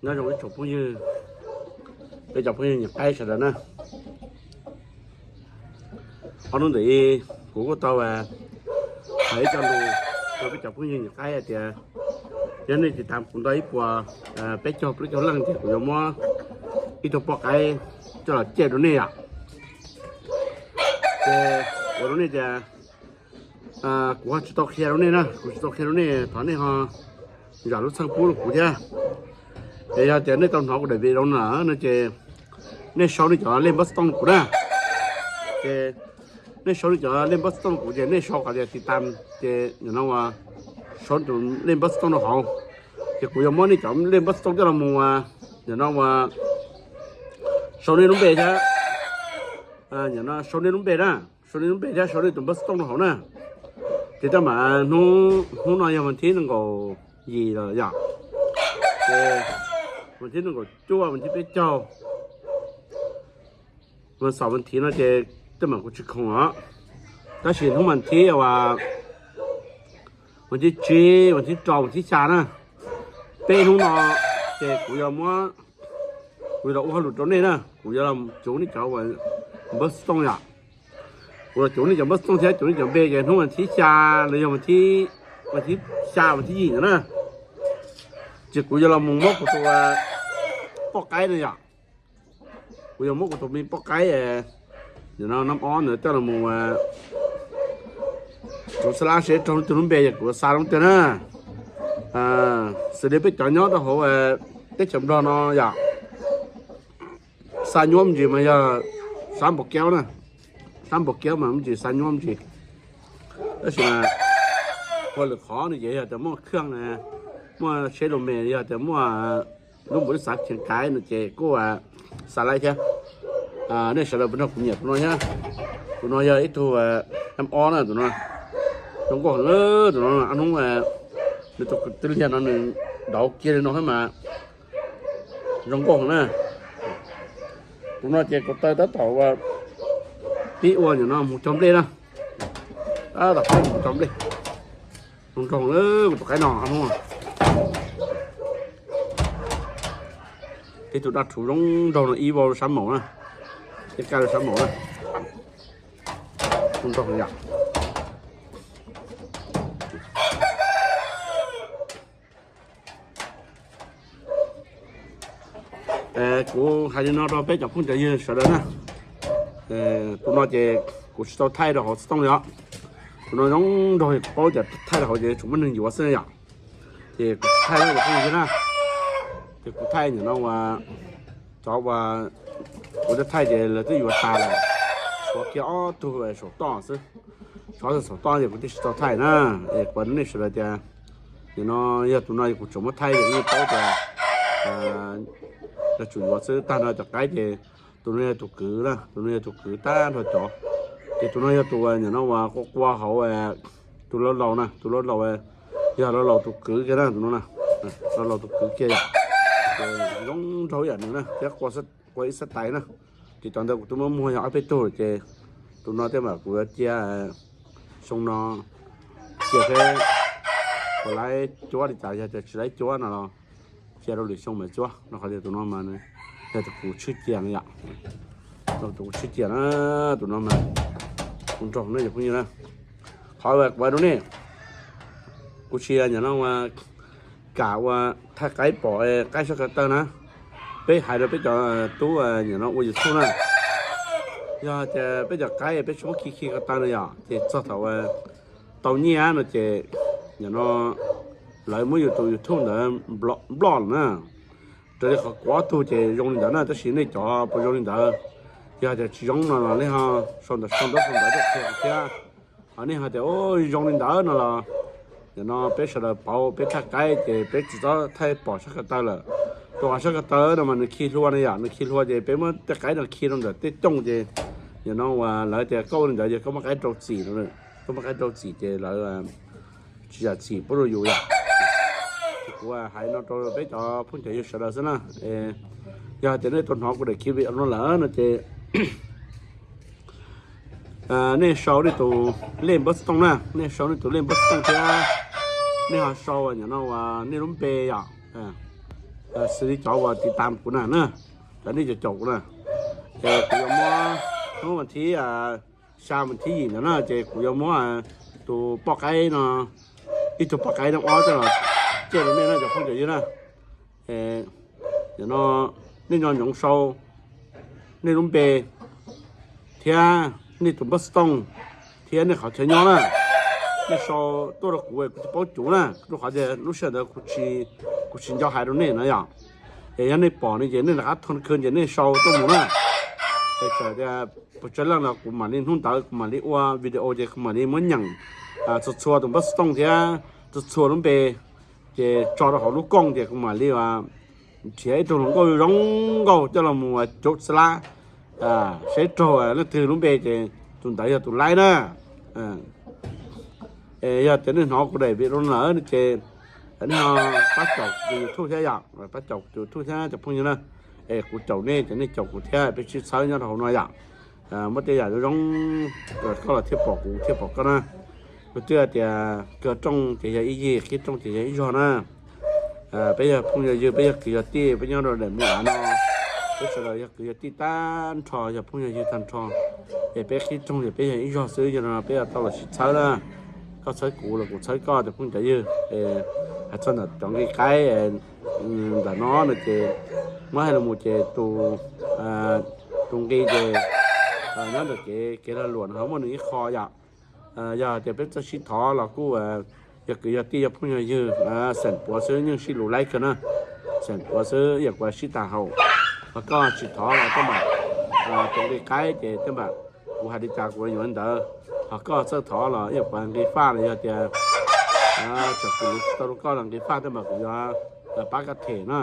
Nyob zoo ib tsoom phooj ywg, peb cov phooj ywg nyiam qaib sawv daws na. Ob hnub ntawd kuv kuj tau hais ib co lus rau peb cov phooj ywg nyiam qaib hais tias yog nej tiv tam kuv ntau ib puas peb caug plaub caug leej ces kuv yuav muab ib tug poj qaib coj los cem rau nej yom. Ces ua rau nej tias kuv ho tsis tau qhia rau nej na, kuv tsis tau qhia rau nej, thov nej ho zam lub txim pub rau kuv thiab. Es yog tias nej tau hnov kuv daim video no na ces nej sau nej cov lej npawb xov tooj rau kuv na. Ces nej sau nej cov lej npawb xov tooj rau kuv ces nej sau qhov tias tiv tam, ces nim no ua sau tus lej npawb xov tooj rau hauv, ces kuv yuav muab nej cov lej npawb xov tooj coj los mus ua, nim no ua sau nej lub npe thiab, nim no sau nej lub npe na, sau nej lub npe thiab sau nej tus npawb xov tooj rau hauv na. Ces tab mam hnub no yog vas thib nees nkaum yim lawm yom. Ces vas thib nees nkaum cuaj, vas thib peb caug, vas xaum vas thiv no ces tej mam kuv tsis khoom os. Tab sis hnub vas thib, vas thib tsib, vas thib rau, vas thib xya na, peb hnub no ces kuv yuav muab, kuv yuav los ua hauj lwm rau nej na, kuv yuav los cuv nej cov npawb xov tooj yom. Kuv los cuv nej cov npawb xov tooj thiab cuv nej cov npe ces hnub vas thib xya los yog vas thib, vas thib xya vas thib yim ntawd na, ces kuv yuav los mus muab kuv tus poj qaib na yom. Kuv yuav muab kuv tus me poj qaib, nim no nab ob ntawd coj los mus, kuv xa lab seb raug leej twg lub npe ces kuv xa lub npe na. Xws li peb cov nyob rau hauv teb chaws Nplog no yom, xa nyuab me ntsis mas yog sab npaum kiab na, sab npaum kiab mas me ntsis xa nyuab me ntsis. Tab sis mas ua lwm qhov no ces yog tias muaj khaj, muaj tsheb los mes, yog tias muaj lub npus xav cheem kaiv no ces kuj xa laib thiab. Nej sawv daws puas nrog kuv nyiam tus no thiab. Tus no yog ib tug nab ob na, tus no zoo nkauj heev. Tus no hnub nws tus kwv tij liag no nws ntaus kiag li no thiab mas zoo nkauj heev na. Tus no ces kuv taw tab tom ua, pib ua nim no mus cog nplej na. Tab tom pib mus cog nplej. Zoo nraug kuv tus qaib no hnub. Ib tug daj rhuv zoo nraug no ib vau sab maum na, ib kaj rau sab maum na. Zoo nraug yom. Kuv hais li no rau peb cov phooj cov ywg sawv daws na. Tus no ces kuv tsis tau thaij rau hauv xov tooj li os. Tus no zoo nraug, kuv paub tias thaij rau hauv ces tsum muaj neeg yuav xwb yom. Ces kuv tsis thaij na cov phooj ywg na. Ces kuv thaij nim no ua, cov ua kuv thaij ces lawv twb yuav tas lawm, tshuav kiag ob tug saum toj xwb. Tshuav saum toj ces kuv thiaj tsis tau thaij na. Es kuv hais rau nej sawv daws tias nim no yog tus no kuv tseem muab thaij rau nej paub tias lawv tsum yuav xwb. Tag nrho cov qaib ces tus no yog tus kwv na, tus no yog tus kwv tag nrho cov. Ces tus no yog tus nim no ua qua qua hauv, tus laus laus na, tus laus laus, yog laus laus tus kwv kiag na tus no na. Laus laus tus kwv kiag yom. Ces zoo nraug ib yam nws na thiab, qua ib xab tais na. Ces cov ntawd kuv twb muab muag yog ob peb tug lawm ces tus no tej mam kuv yuav cia xyoo no cia seb puas laib cuab li cas, yog tias tsis laib cuab no los cia rau lwm xyoo mam cuab no. Qhov tias tus no mas yog tus kuv tshwj cia no yom. Tus kuv tshwj cia na, tus no mas kuv nrog nej cov phooj ywg na. Qhov kuv hais rau nej, kuv tsis yog nim no ua kam ua thaij qaib pom qaib sab ko taw na. Peb hais rau peb cov tub nim no ua YouTube na, yog tias peb cov qaib peb tsis muab khi khi ko taw no yom, ces txog thaum tau nyiaj no ces nim no lawv muab yus tus YouTube ntawd nploj lawm na. Raws li qhov kuv ob tug ces zoo li ntawd na, tab sis nej cov puas zoo li ntawd? Yog tias tsis zoo no los nej ho sau ntawv sau ntawv sau ntawv tuaj qhia thiab. Ho nej ho tias zoo li ntawd no los nim no peb sawv daws pauv peb thaij qaib ces peb tsis txhob thaij pom sab ko taw lawm. Rau qhov sab ko taw no mas nws khi hlua no yom, nws khi hlua ces peb muab tej qaib no khi rau ntawm tej cooj ces nim no uas lawv tias koj ua li ntawd ces koj muab qaib rau txim, koj muab qaib rau txim ces lawv tsis zam txim pub rau yus yom. Ces kuv hais no rau peb cov phooj cov ywg sawv daws xwb na. Yog hais tias nej tau hnov kuv daim khiv video no lawm no ces nej sau nej tus lej npawb xov tooj na, nej sau nej tus lej npawb xov tooj thiab nej ho sau nim no uas nej lub npe yom. xws li cov uas tiv tam kuv na, cov nej caum kuv na, ces kuv yuav muab hnub vas thib xya vas thib yim ntawd na, ces kuv yuav muab tus poj qaib no, ib tug poj qaib no ob coj los coj rau nej na cov phooj cov ywg na. No nej nco ntsoov sau nej lub npe thiab nej tus npawb xov tooj thiab nej qhov chaw nyob na. Nej sau tuaj rau kuv, kuv tsis paub cuv na, rau qhov tias lub sij hawm ntawd kuv tsis nco hais rau nej no yom. Es yog nej pom no ces nej rov qab thov khw ces nej sau tuaj mus na. Es txawm tias puas tsawg leej los kuv mam li hnub ntawd kuv mam li ua video ces kuv mam li muab nyeem txhua txhua tus npawb xov tooj thiab txhua txhua lub npe, ces tso rau hauv lub kooj ces kuv mam li nrhiav ib tug hluas nkauj zoo nkauj coj los mus cuv xab lab seb raug leej twg lub npe ces tus ntawd yog tus laib na. Yog tias nej hnov kuv daim video no lawm ces nej pab caum tus YouTube thiab yom, pab caum tus YouTube thiab cov phooj ywg na. Es kuv caum nej ces nej caum kuv thiab, peb sib txhawb nyob rau hauv no yom. Muab tej yam zoo zoo rau koj los thiaj pom kuv thiaj pom koj na. Kuv twb hais tias kawg rooj ces yog ib yig, qhib rooj ces yog ib zog na. Peb yog phooj yog ywg, peb yog kwv yog tij, peb nyob rau daim mus av no, peb sawv daws yog kwv yog tij tag nrho, yog phooj yog ywg tag nrho. Es peb qhib rooj ces peb yog ib zog xwb, yog no peb yuav tau los sib txhawb na. Koj txhawb kuv los kuv txhawb koj cov phooj cov ywg. Hais txog ntawm cov nqi qaib ntawm no no ces muab hais los mus ces tus tus nqi ces nyob ntawm kev kev lag luam no ho muaj nws ib qho yom. Yog tias peb txawj sib thov los kuj yog kwv yog tij yog phooj yog ywg, xeem puav xwb yeej sib lus laib kawg na. Xeem puav xwb yam kuv sib tag haum. Ho koj tsis thov los tej npam tus nqi qaib ces tej npam kuv hais li cas kuv yuav li ntawd. Ho koj txawj thov los yam kuv nqi faj los yog tias txawm kuv lus tsis tau rau koj los nqi faj tej npam kuv yuav pab koj them na.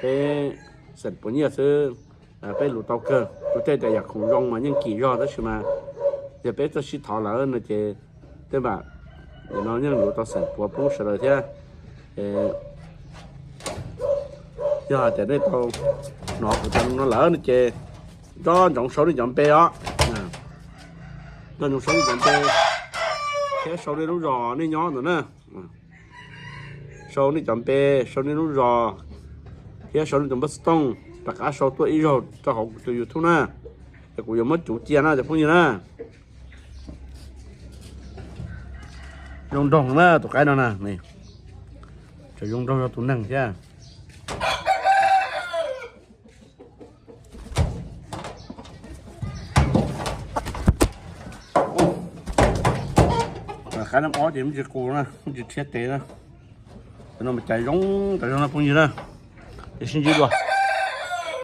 Peb xeem puav nyiaj xwb, peb lus tau kawg. Kuv tej tias yam khoom zoo mas yeej kim zog tab sis mas yog peb txawj sib thov lawm no ces tej npam no yeej lus tau xeem puav poob sawv daws thiab. Yog hais tias nej tau hnov kuv cov no lawm no ces nco ntsoov sau nej cov npe os. Nco ntsoov sau nej cov npe thiab sau nej lub zos nej nyob ntawd na. Sau nej cov npe, sau nej lub zos thiab sau nej tus npawb xov tooj, rov qab sau tuaj ib zaug rau hauv kuv tus YouTube na. Es kuv yuav muab cuv cia na cov phooj ywg na. Zoo nraug na tus qaib no na, tseem zoo nraug yog tus neeg thiab. Qaib no ob ces tsis qus na, tsis rhiab tes na. Cov no mas cais zoo tas zog no phooj ywg na. Ces sib ntsib dua.